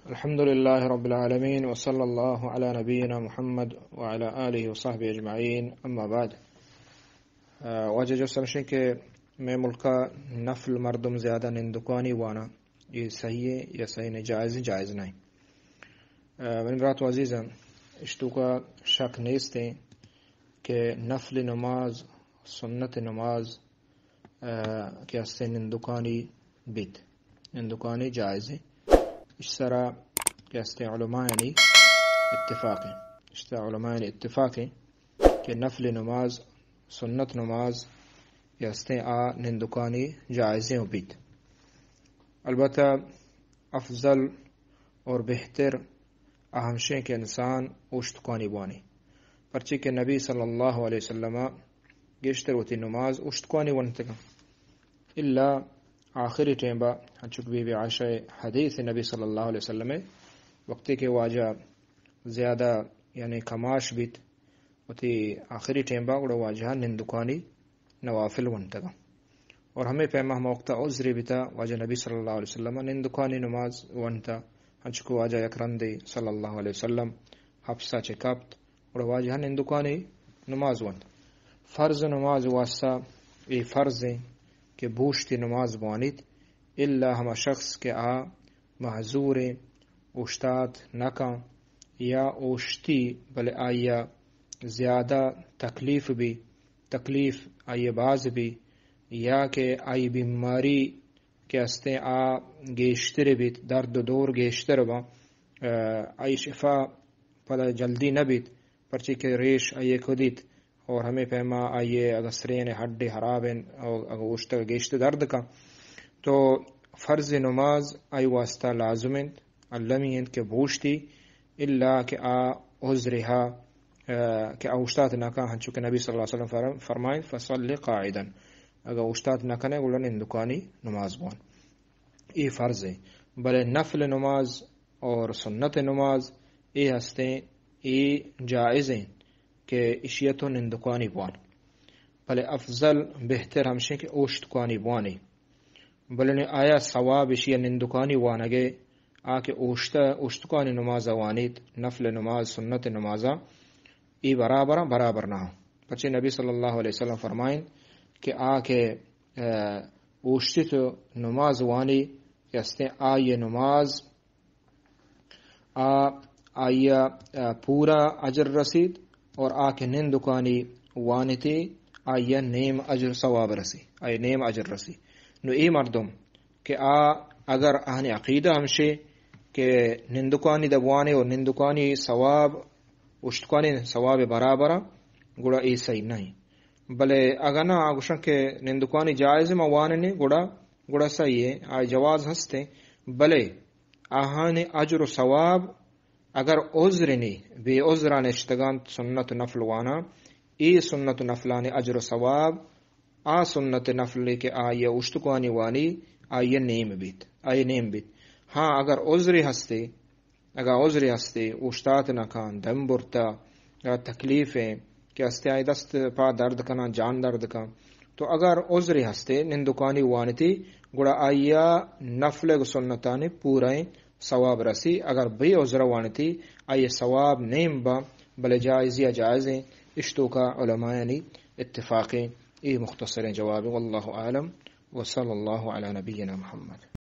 الحمد لله رب العالمين، وصلى الله على نبينا محمد وعلى آله وصحبه أجمعين، أما بعد. آ، واجہ جست ہمشیں کہ مئے ملکا نفل مردم زیادہ نندکانی وانا، یہ صحیح ہے یا صحیح نہیں، جائز ہے، جائز نہیں؟ آ، منی برات و عزیزاں، اشتوکا شک نیست ہیں کہ نفل نماز، سنت نماز، آ، کہ ہستیں نندکانی بیت، نندکانی جائز ہیں۔ اش سرا کہ ہستیں علماء یعنی اتفاق ہیں، اشتا علماء یعنی اتفاق ہیں کہ نفل نماز، سنت نماز کہ ہستیں آ نندکانی جائزیں و بیت۔ البتہ افضل اور بہتر آ ہمشیں کہ انسان اوشتکانی بوانی، پرچے کہ نبی صلی اللہ علیہ وسلم گیشتر وتی نماز اوشتکانی ونتگا، الا آخری ٹیمبا، انچو کہ بی بی عائشہ حدیث نبی صلی اللہ علیہ وسلم، وقتی کہ واجہ زیادہ یعنی کماش بیت، وتی آخری ٹیمبا گڑا واجہ نندکانی نوافل ونتگا۔ اور ہمیں پیما ہما وقتا عذری بیتا، واجہ نبی صلی اللہ علیہ وسلم نندکانی نماز ونتا، انچکو واجہ یک رندے صلی اللہ علیہ وسلم حفصہ چہ کپت، گڑا واجہ نندکانی نماز ونت۔ فرض نماز واسطہ اے فرض ہیں کہ بوشتی نماز بوانیت، الا ہما شخص کہ آ معذوریں، اوشتات نہ کن یا اوشتی بلے آئیا زیادہ تکلیف بی، تکلیف آئیے باز بی، یا کہ آئی بیماری کہ ہستیں آ گیشتر بیت، درد و دور گیشتر باں، آ، آئی شفا پدا جلدی نہ بیت، پرچے کہ ریش آئیے کدیت، اور ہمیں پیما آئیے اگر سرین ہڈ ہراب ہیں اور اگر اوشتگ گیشت درد کا، تو فرض نماز آئی واسطہ لازم انت، المی انت کہ بوشتی، الا کہ آ عذرہا، آ، کہ آ اوشتات نہ کا، ہنچو کہ نبی صلی اللہ علیہ وسلم فرم-، فرمائیں، "فصل قاعدا"، اگر اوشتات نہ کنے گڑا نندکانی نماز بوان، اے فرض ہے۔ بلے نفل نماز اور سنت نماز اے ہستیں، اے جائز ہیں کہ اشیت و نندکانی بوان، بلے افضل، بہتر ہمشیں کہ اوشتکانی بوانی۔ بلے آیا ثواب اشی نندکانی وانگے، آ کہ اوشت، اوشتکانی نماز وانیت، نفل نماز، سنت نمازا، اے برابر، برابر نہ؟ پچے نبی صلی اللہ علیہ وسلم فرمائیں کہ آ کہ، آ، اوشتی تو نماز وانی کہ ہستیں آئی نماز آ، آئی ء، آ، پورا اجر رسیت اور آ کہ نندکانی وانتی، آئی ء نیم اجر ثواب رسی، آئی نیم اجر رسی۔ نو اے مردم کہ آ اگر آہنی عقیدہ ہمشے کہ نندکانی دبوانے اور نندکانی ثواب، اشتکانی ثواب برابر، گڑا اے صحیح نہیں۔ بلے اگر نہ آ گوشن کہ نندکانی جائز ما واننے، گڑا، گڑا صحیح ہے، آئی جواز ہستے، بلے آہانی اجر و ثواب اگر عذر نی، بے عذرا نشتگانت سنت نفل وانا، اے سنت نفلانی اجر و ثواب آ سنت نفلی کہ آئی اوشتکانی وانی، آئی نیم بیت، آئی نیم بیت۔ ہاں، اگر عذر ہستے، اگر عذر ہستے، اوشتات نہ کان، دم برتا، یا تکلیف ہے، کہ ہستے آئی دست پا درد کناں، جان درد کن۔ تو اگر عذرے ہستے، نندکانی وانتی، گڑا آئیا نفل و سنتانی پورائیں ثواب رسی۔ اگر بے عذر وانتی، آئی ثواب نیم با، بلے جائزی جائز ہیں۔ اشتوکا علمایانی اتفاقیں۔ اے مختصریں جواب۔ واللہ اعلم، وصلی اللہ علی نبینا محمد۔